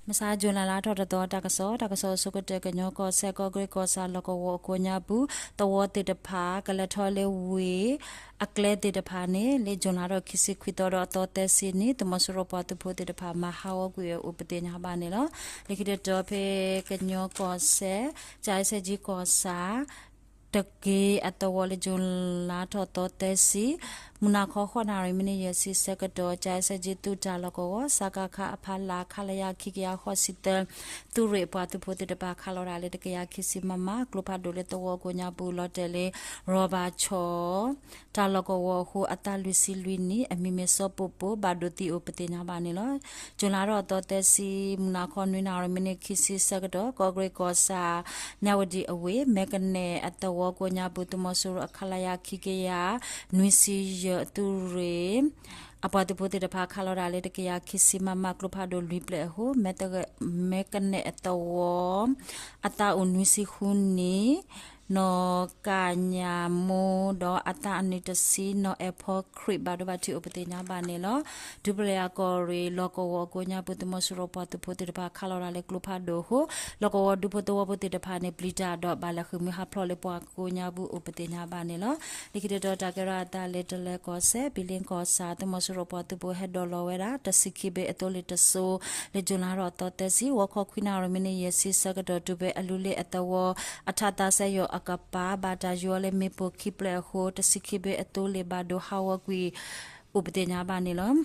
မဆါ July လါထီၣ်တသီ တၢ်ကစီၣ်, တၢ်ကစီၣ်အဆိကတၢၢ် ကညီကီၢ်စဲၣ် ကီၢ်ကရ့ၣ်ကီၢ်ဆၣ် လီၢ်ကဝီၤအကိးညါပူၤ သဝီသ့ၣ်တဖၣ် ကလဲၤထီၣ်လၢဝ့ၢ် အကျဲသ့ၣ်တဖၣ်န့ၣ် လၢ July လါထီၣ်ခံဆံခွံသီဒီးအသီသၢဆံန့ၣ် သုးမီၤစိရိၤပှၤသုးဖိသ့ၣ်တဖၣ် မၤဟးဂီၤကွံာ်အအိၣ်ပသ့ၣ်ညါဘၣ်န့ၣ်လီၤ. လၢခံတတီၤဖဲကညီကီၢ်စဲၣ် ကၠဲးစဲးကၠံကီၢ်ဆၣ် တက့အသဝီလၢ July လါထီၣ်သီသၢဆံ မုၢ်နၤခီ ဃိးနၣ်ရံၣ် မံးနံး ယဲၢ်ဆံဆၢကတီၢ် ကၠဲးစဲးကၠံသုးတၢ်လီၢ်ကဝီၤ စကခ အဖီလာ် ခလရ ခံကယၤဃိးဆံသၢ သုးရ့ၣ်အပှၤသုးဖိသ့ၣ်တဖၣ် ခးလီၤတၢ်လၢ တကယၤခံဆံ မမ ကျိဖးဒိၣ်လၢသဝီကိးညါပူၤ လီၤတဲာ်လၢ ရီၣ်ဘၣ်ဆီၣ် တၢ်လီၢ်ကဝီၤအဃိ အသးလွံၢ်ဆံလွံၢ်နံၣ် အမံၤမ့ၢ်စီၤပိၢ်ပိၢ် ဘၣ်ဒိသံအိၣ်ပသ့ၣ်ညါဘၣ်န့ၣ်လီၤ. ကၠိၤလါထီၣ်အသီသၢဆံ မုၢ်နၤခီ နွံနၣ်ရံၣ် မံးနံး ခံဆံဆၢကတီၢ် ကီၢ်ကရ့ၣ်ကီၢ်ဆၣ် မၠၣ်ဝတံၣ်အဝ့ၢ် မဲကနဲၣ်အသဝီကိးညါပူၤ သုးမီၤစိရိၤအ ခလရ ခံကယၤ နွံဆံယဲၢ် အသုးရ့ၣ် အပှၤသုးဖိသ့ၣ်တဖၣ် ခးလီၤတၢ်လၢ တကယၤခံဆံ မမ ကျိဖးဒိၣ်လွံၢ်ဖျၢၣ်အဃိ မဲကနဲၣ်အသဝီ အသးအိၣ်နွံဆံဃုနံၣ် နီၢ်ကၣ်ညၣ်မိၢ် ဒီးအသးအနံၣ်တဆံ နီၢ်အဲၣ်ဖီခရံာ် ဘၣ်ဒိဘၣ်ထံးအိၣ်ပသ့ၣ်ညါဘၣ်န့ၣ်လီၤ. ဒူပလ့ၢ်အကီၢ်ရ့ၣ် လီၢ်ကဝီၤအကိးညါပူၤ သုးမီၤစိရိၤပှၤသုးဖိသ့ၣ်တဖၣ် ခးလီၤတၢ်လၢကျိဖးဒိၣ်အဃိ လီၢ်ကဝီၤဒူဖိသဝီဖိသ့ၣ်တဖၣ်န့ၣ် ပျံၤတၢ်ဒီး ဘၣ်လဲၤဃ့ၢ်မှံဟးဖျိးလၢပှၤကိးညါပူၤအိၣ်ပသ့ၣ်ညါဘၣ်န့ၣ်လီၤ. လၢခံတတီၤ တၢ်ကဲထီၣ်အသးလၢ တလၢၤကီၢ်စဲၣ် ဘံလ့ကီၢ်ဆၣ် သုးမီၤစိရိၤပှၤသုးဖိဟဲဒိးလီၤဝဲဒၣ် တဆံခံဘ့ၣ်အသိလ့ၣ်တစိၤ လၢ July လါထီၣ်အသီသၢဆံ ဂီၤခီခွံနၣ်ရံၣ် မံးနံး ယဲၢ်ဆံဆၢကတီၢ် တုၤဖဲအလူလ့ၣ်အသဝီ အထးသးစဲယိၣ်အကပၤ ဘၣ်တၢ်ယူၤအီၤလၢမ့ၣ်ပိၢ်ခံဖျၢၣ်အဃိ တဆံခံဘ့ၣ်အသိလ့ၣ် ဘၣ်ဒိဟးဂီၤကွံာ် အိၣ်ပသ့ၣ်ညါဘၣ်န့ၣ်လီၤ.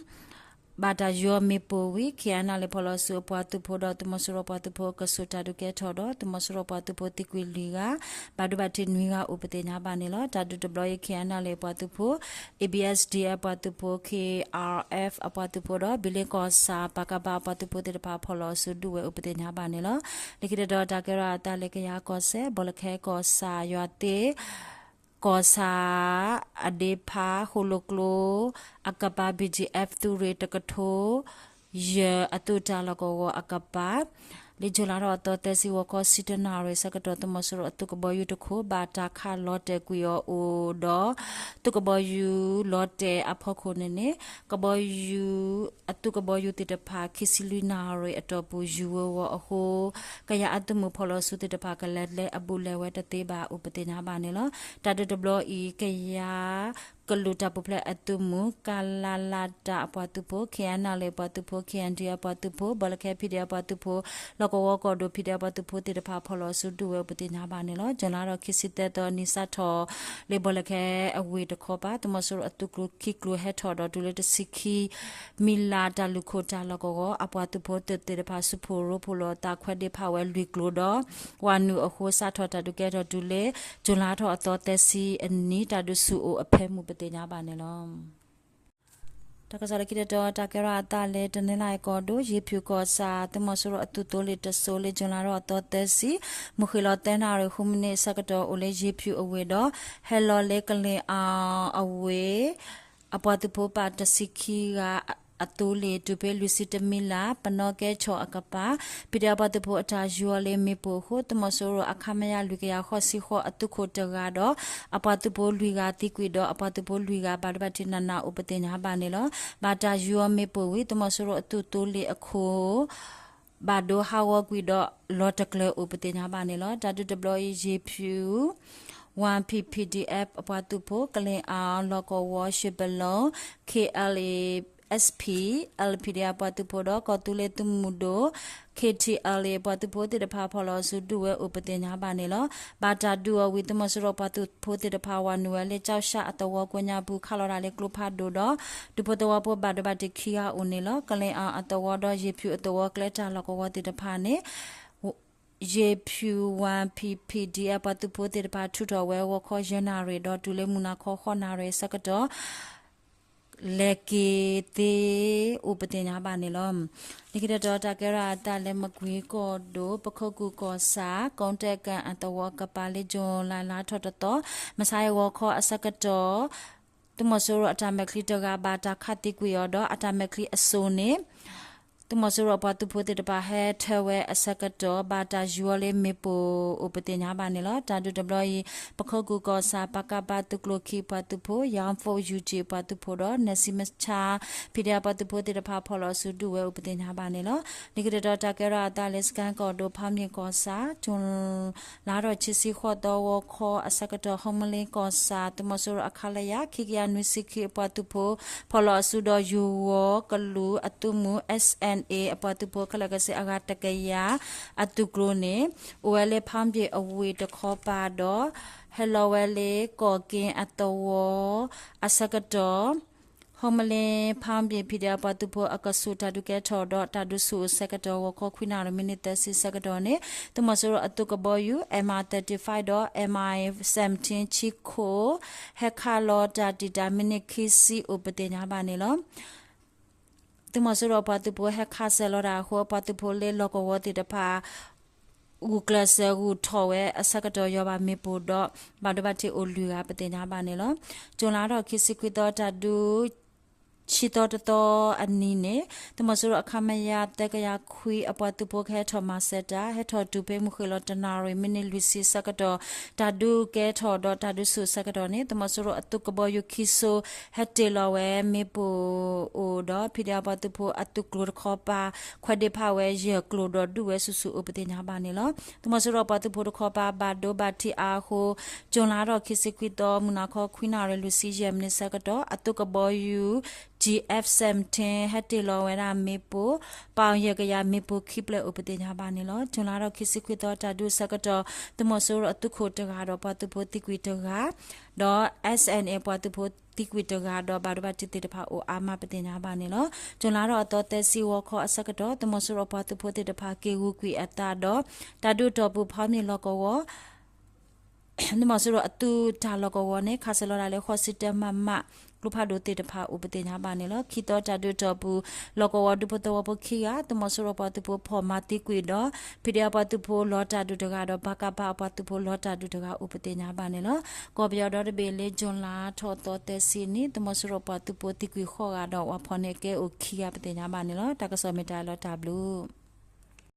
ဘၣ်တၢ်ယူၤအီၤမ့ၣ်ပိၢ်ဝံၤ ခ့ၣ်အဲၣ်နၣ်လၢ်ဖီလီၤဆူအပှၤသုးဖိဒီး သုးမီၤစိရိၤပှၤသုးဖိအကဆူး တၢ်ဒုးကဲထီၣ်ဒီး သုးမီၤစိရိၤပှၤသုးဖိသံကွံာ်လွံၢ်ဂၤ ဘၣ်ဒိဘၣ်ထံးနွံဂၤအိၣ်ပသ့ၣ်ညါဘၣ်န့ၣ်လီၤ. တၢ်ဒုးတဘျီအံၤ ခ့ၣ်အဲၣ်နၣ်လၢ်အပှၤသုးဖိ ABSDF အပှၤသုးဖိ KRF အပှၤသုးဖိဒီး ဘံလ့ကီၢ်ဆၣ် ပကဖ အပှၤသုးဖိသ့ၣ်တဖၣ် ဖီလီၤဆူဒုးဝဲအိၣ်ပသ့ၣ်ညါဘၣ်န့ၣ်လီၤ. လၢခံတတီၤ တၢ်ကဲထီၣ်အသးလၢကယၤကီၢ်စဲၣ် ဘီလၢခဲကီၢ်ဆၣ် ယွၤသ့ၣ် ကီၢ်ဆၣ် အဒ့ဖး ဃိၣ်လိၣ်ကျိ အကပၤ BGF သုးရ့ၣ်တကထိ ယဲၢ် အသုးတၢ်လီၢ်ကဝီၤအကပၤ လၢ July လါထီၣ်အသီသၢဆံ ဂီၤခီဆံတၢနၣ်ရံၣ်ဆၢကတီၢ် သုးမီၤစိရိၤအသုးကဘီယူၤတခိၣ် ဘၣ်တၢ်ခးလီၤတဲာ်ကွံာ်အီၤအိၣ်ဒီး သုးကဘီယူၤလီၤတဲာ်အဖီခိၣ်န့ၣ်န့ၣ် ကဘီယူၤ အသုးကဘီယူၤသ့ၣ်တဖၣ် ခံဆံလွံၢ်နၣ်ရံၣ်အတီၢ်ပူၤ ယူၤဝဲဝီၤအဃိ ကယၤအသုးမုၢ်ဖီလီၤဆူသ့ၣ်တဖၣ် ကလဲၤလၢအဘူးလဲၤဝဲတသ့ဘၣ်အိၣ်ပသ့ၣ်ညါဘၣ်န့ၣ်လီၤ. တၢ်ဒုးတဘျီအံၤ ကယၤ ကလုာ်တၢ်ပူၤဖျဲးအသုးမုၢ် ကလလတၢ်အပှၤသုးဖိ ခ့ၣ်အဲၣ်နၣ်လၢ်အပှၤသုးဖိ KNDO အပှၤသုးဖိ ဘီလၢခဲ PDF အပှၤသုးဖိ လီၢ်ကဝီၤကီၢ်ဒိၣ် PDF အပှၤသုးဖိသ့ၣ်တဖၣ် ဖီလီၤဆူဒုးဝဲအိၣ်ပသ့ၣ်ညါဘၣ်န့ၣ်လီၤ. ကၠူၤလါထီၣ်ခံဆံသၢသီ နံၤစးထီၣ်လၢဘီလၢခဲအဝ့ၢ်တခီပၤ သုးမီၤစိရိၤအသုးကျိၤခံကျိၤဟဲထီၣ်ဒီးတုၤလၢတဆံခံ မံလးတၢ်လုၢ်ခိၣ်တၢ်လီၢ်ကဝီၤ အပှၤသုးဖိသ့ၣ်တဖၣ် စုဖှိၣ်ရိဖှိၣ်လီၤသးခွဲးဒ့ဖးဝဲလွံၢ်ကျိၤဒီး ဝၤနုာ်အဃိ စးထီၣ်တၢ်ဒုးကဲထီၣ်တုၤလၢ ကၠူၤလါထီၣ်အသီသၢဆံအနံၤ တၢ်ဒုးဆူၣ်အိၣ်အဖၢမုၢ်ပသ့ၣ်ညါဘၣ်န့ၣ်လီၤ. တၢ်ကစီၣ်လၢခံတတီၤ တၢ်ကဲထီၣ်အသးလၢ တနီသရံၣ်ကီၢ်ဒိၣ် ယ့ၤဖၠူၣ်ကီၢ်ဆၣ် သုးမီၤစိရိၤအသုးသိလ့ၣ်တစိၤလၢ ကၠူၤလါထီၣ်အသီသၢဆံ မုၢ်ဃ့ၢ်လီၤသၢနၣ်ရံၣ် ဃုမံးနံးအဆၢကတီၢ်အိၣ်လၢ ယ့ၤဖၠူၣ်အဝ့ၢ်ဒီး ဟဲလီၤလၢကလ့ၣ်အီၤအဝ့ၢ် အပှၤသုးဖိပာ်တဆံခံဂၤအသိလ့ၣ် တုၤဖဲလွံၢ်ဆံတမံလး ပနီၣ်ကဲဆီၣ်အကပၤ PDF အပှၤသုးဖိအတၢ်ယူၤအီၤလၢမ့ၣ်ပိၢ်အဃိ သုးမီၤစိရိၤအ ခမရ လွံၢ်ကယၤဃိးဆံဃိး အသုးခိၣ်တဂၤဒီး အပှၤသုးဖိလွံၢ်ဂၤသံကွံာ်ဒီး အပှၤသုးဖိလွံၢ်ဂၤ ဘၣ်ဒိဘၣ်ထံးနးနးအိၣ်ပသ့ၣ်ညါဘၣ်န့ၣ်လီၤ. ဘၣ်တၢ်ယူၤအီၤမ့ၣ်ပိၢ်ဝံၤ သုးမီၤစိရိၤအသုးသိလ့ၣ်အခိၣ် ဘၣ်ဒိဟးဂီၤကွံာ်ဒီးလီၤတကျၢၤအိၣ်ပသ့ၣ်ညါဘၣ်န့ၣ်လီၤ. တၢ်ဒုးတဘျီအံၤ ယ့ၤဖၠူၣ် ဝါဖံး PDF အပှၤသုးဖိ ကလ့ၣ်အီၤ လီၢ်ကဝီၤ ရှ့ပလိၤ KLA SP LPD အပှၤသုးဖိဒီး ကီၢ်သူလ့ၤသုးမုၢ်ဒိၣ် KTLA အပှၤသုးဖိသ့ၣ်တဖၣ် ဖီၣ်လီၤဆူဒုးဝဲအိၣ်ပသ့ၣ်ညါဘၣ်န့ၣ်လီၤ. ဘၣ်တၢ်ဒုးအီၤဝံၤ သုးမီၤစိရိၤပှၤသုးဖိသ့ၣ်တဖၣ် ဝၤနုာ်ဝဲလၢ ကၠီၣ်ၡၣ်အသဝီကိးညါပူၤ ခးလီၤတၢ်လၢကျိဖးဒိၣ်ဒီး ဒူဖိသဝီဖိဘၣ်ဒိဘၣ်ထံးခံဂၤအိၣ်န့ၣ်လီၤ. ကလ့ၣ်အီၤအသဝီဒီး ယ့ၤဖၠူၣ်အသဝီကျဲတၢ်လီၢ်ကဝီၤသ့ၣ်တဖၣ်န့ၣ် ယ့ၤဖၠူၣ် ဝါဖံး PDF ပှၤသုးဖိသ့ၣ်တဖၣ် ထုးထီၣ်ဝဲဂီၤခီယဲၢ်နၣ်ရံၣ်ဒီး တုၤလၢမုၢ်နၤခီဃိးနၣ်ရံၣ်အဆၢကတီၢ် လဲၤက့ၤသ့အိၣ်ပသ့ၣ်ညါဘၣ်န့ၣ်လီၤ. လၢခံတတီၤ တၢ်ကဲထီၣ်အသးလၢမကွ့ၤကီၢ်ဒိၣ် ပခိၣ်ကူၢ်ကီၢ်ဆၣ် ကိတၢ်ကၣ်အသဝီအကပၤလၢ ကၠူၤလါလါထီၣ်တသီ မဆါအံၤဂီၤခီအဆၢကတီၢ် သုးမီၤစိရိၤအတၢ်မဲာ်ချံတဂၤ ဘၣ်တၢ်ခးသံကွံာ်အီၤဒီး အတၢ်မဲာ်ချံအစိၤန့ၣ် သုးမီၤစိရိၤအပှၤသုးဖိသ့ၣ်တဖၣ်ဟဲထၢဝဲအဆၢကတီၢ် ဘၣ်တၢ်ယူၤအီၤလၢမ့ၣ်ပိၢ်အိၣ်ပသ့ၣ်ညါဘၣ်န့ၣ်လီၤ. တၢ်ဒုးတဘျီအံၤ ပခိၣ်ကူၣ်ကီၢ်ဆၣ် ပကဖ သုးကျိၤခံအပှၤသုးဖိ ယၣ်ဖီၣ် ယူၣ်ကၠံၣ်အပှၤသုးဖိဒီး နဲၣ်စံမဆါ ဖံးဒဲးအပှၤသုးဖိသ့ၣ်တဖၣ် ဖီၣ်လီၤအစုဒုးဝဲအိၣ်ပသ့ၣ်ညါဘၣ်န့ၣ်လီၤ. လၢခံတတီၤ တၢ်ကဲထီၣ်အသးလၢ စကဲၣ်ကီၢ်ဒိၣ် ဖးမၠ့ၣ်ကီၢ်ဆၣ် ကၠူၤလါထီၣ်ခံဆံဃိးသီ ဂီၤခီအဆၢကတီၢ် ဟုမ္မလင်းကီၢ်ဆၣ် သုးမီၤစိရိၤအ ခလရ ခံကယၤနွံဆံခံအပှၤသုးဖိ ဖီၣ်လီၤအစုဒီး ယိၤဝီၤကလုာ်အသုးမုၢ် SNA အပှၤသုးဖိခဲလၢာ်ခဲဆ့ အဂၤတကယၤအသုးကျိၤန့ၣ် အိၣ်ဝဲလၢ ဖးမၠ့ၣ်အဝ့ၢ်တခီပၤဒီး ဟဲလီၤဝဲလၢကီၢ်က့အသဝီ အဆၢကတီၢ် ဟုမ္မလင်း ဖးမၠ့ၣ် ဖံးဒဲးအပှၤသုးဖိအကဆူး တၢ်ဒုးကဲထီၣ်ဒီး တၢ်ဒုးဆူၣ်အိၣ်ဆၢကတီၢ် ဂီၤခီခွံနၣ်ရံၣ် မံးနံးသၢဆံဆၢကတီၢ်န့ၣ် သုးမီၤစိရိၤအသုးကဘီယူၤ MI thirty-five ဒီး MI seventeen ဆံခိၣ် ဟဲခးလီၤတၢ်တံာ်တာ် မံးနံးခံဆံအိၣ်ပသ့ၣ်ညါဘၣ်န့ၣ်လီၤ. သုးမီၤစိရိၤအပှၤသုးဖိဟဲခးစၢၤလီၤတၢ်အဃိ အပှၤသုးဖိလၢလီၢ်ကဝီၤသ့ၣ်တဖၣ် ဂုာ်ကျဲးစၢးဂုာ်ထီၣ်ဝဲအဆၢကတီၢ် ယီၤဘၣ်မ့ၣ်ပိၢ်ဒီး ဘၣ်ဒိဘၣ်ထံးအိၣ်လွံၢ်ဂၤပသ့ၣ်ညါဘၣ်န့ၣ်လီၤ. ကၠူၤလါထီၣ်ခံဆံခွံသီ တၢ်ဒုး ဆံသီတသီအနံၤန့ၣ် သုးမီၤစိရိၤအ ခမရ သၢကယၤခွံအပှၤသုးဖိကဟဲထီၣ်မၤစၢၤတၢ် ဟဲထီၣ်တုၤဖဲမုၢ်ဃ့ၢ်လီၤတနၣ်ရံၣ် မံးနံးလွံၢ်ဆံဆၢကတီၢ် တၢ်ဒုးကဲထီၣ်ဒီးတၢ်ဒုးဆူၣ်ဆၢကတီၢ်န့ၣ် သုးမီၤစိရိၤအသုးကဘီယူၤခံစိၤ ဟဲတ့ၢ်လီၤဝဲမ့ၣ်ပိၢ်အိၣ်ဒီး ဖံးဒဲးအပှၤသုးဖိအသုးကျိၤတခီပၤ ခွဲးဒ့ဖးဝဲယဲၢ်ကျိၤဒီးဒုးဝဲဆူၣ်ဆူၣ်အိၣ်ပသ့ၣ်ညါဘၣ်န့ၣ်လီၤ. သုးမီၤစိရိၤအပှၤသုးဖိတခီပၤ ဘၣ်ဒိဘၣ်ထံးအါအဃိ ကၠူၤလါထီၣ်ခံဆံခွံသီ မုၢ်နၤခီခွံနၣ်ရံၣ်လွံၢ်ဆံယဲၢ်မံးနံးဆၢကတီၢ် အသုးကဘီယူၤ G F seventeen ဟဲတ့ၢ်လီၤဝဲဒၣ်မ့ၣ်ပိၢ် ပီၣ်ယဲၢ်ကယၤမ့ၣ်ပိၢ်ခံဖျၢၣ်အိၣ်ပသ့ၣ်ညါဘၣ်န့ၣ်လီၤ. ကၠူၤလါထီၣ်ခံဆံခွံသီ တၢ်ဒုးအဆၢကတီၢ် သုးမီၤစိရိၤအသုးခိၣ်တဂၤဒီးပှၤသုးဖိသံကွံာ်တဂၤ ဒီး SNA ပှၤသုးဖိသံကွံာ်တဂၤဒီး ဘၣ်ဒိဘၣ်ထံးသ့ၣ်တဖၣ်အိၣ်အါမးပသ့ၣ်ညါဘၣ်န့ၣ်လီၤ. ကၠူၤလါထီၣ်အသီသၢဆံ ဂီၤခီအဆၢကတီၢ် သုးမီၤစိရိၤအပှၤသုးဖိသ့ၣ်တဖၣ် က့ၤဂုာ်ကွံာ်အသးဒီး တၢ်ဒုးအတီၢ်ပူၤ ဖးမၠ့ၣ်လီၢ်ကဝီၤ သုးမီၤစိရိၤအသုးတၢ်လီၢ်ကဝီၤန့ၣ် ခးစၢၤလီၤဒၣ်လၢ ဃိးဆံတၢမမ ကျိဖးဒိၣ်သ့ၣ်တဖၣ်အိၣ်ပသ့ၣ်ညါဘၣ်န့ၣ်လီၤ. ခံသီတၢ်ဒုးအတီၢ်ပူၤ လီၢ်ကဝီၤဒူဖိသဝီဖိခံဂၤ သုးမီၤစိရိၤပှၤသုးဖိဖီၣ်မၤသံကွံာ်ဒီး ဖံးဒဲးအပှၤသုးဖိလီၤတၢ်ဒုးတဂၤဒီး ပကဖ အပှၤသုးဖိလီၤတၢ်ဒုးတဂၤအိၣ်ပသ့ၣ်ညါဘၣ်န့ၣ်လီၤ. ကီၢ်ပယီၤဒီတဘ့ၣ်လၢ ကၠူၤလါထီၣ်သီသၢဆံန့ၣ် သုးမီၤစိရိၤပှၤသုးဖိသံကွံာ်ဃိးဂၤဒီး ဝၤဖီၣ်န့ၢ်ကဲအိၣ်ခံဂၤပသ့ၣ်ညါဘၣ်န့ၣ်လီၤ. တၢ်ကစီၣ်မ့ၢ်တၢ်လီၤတၢ်ဘျုး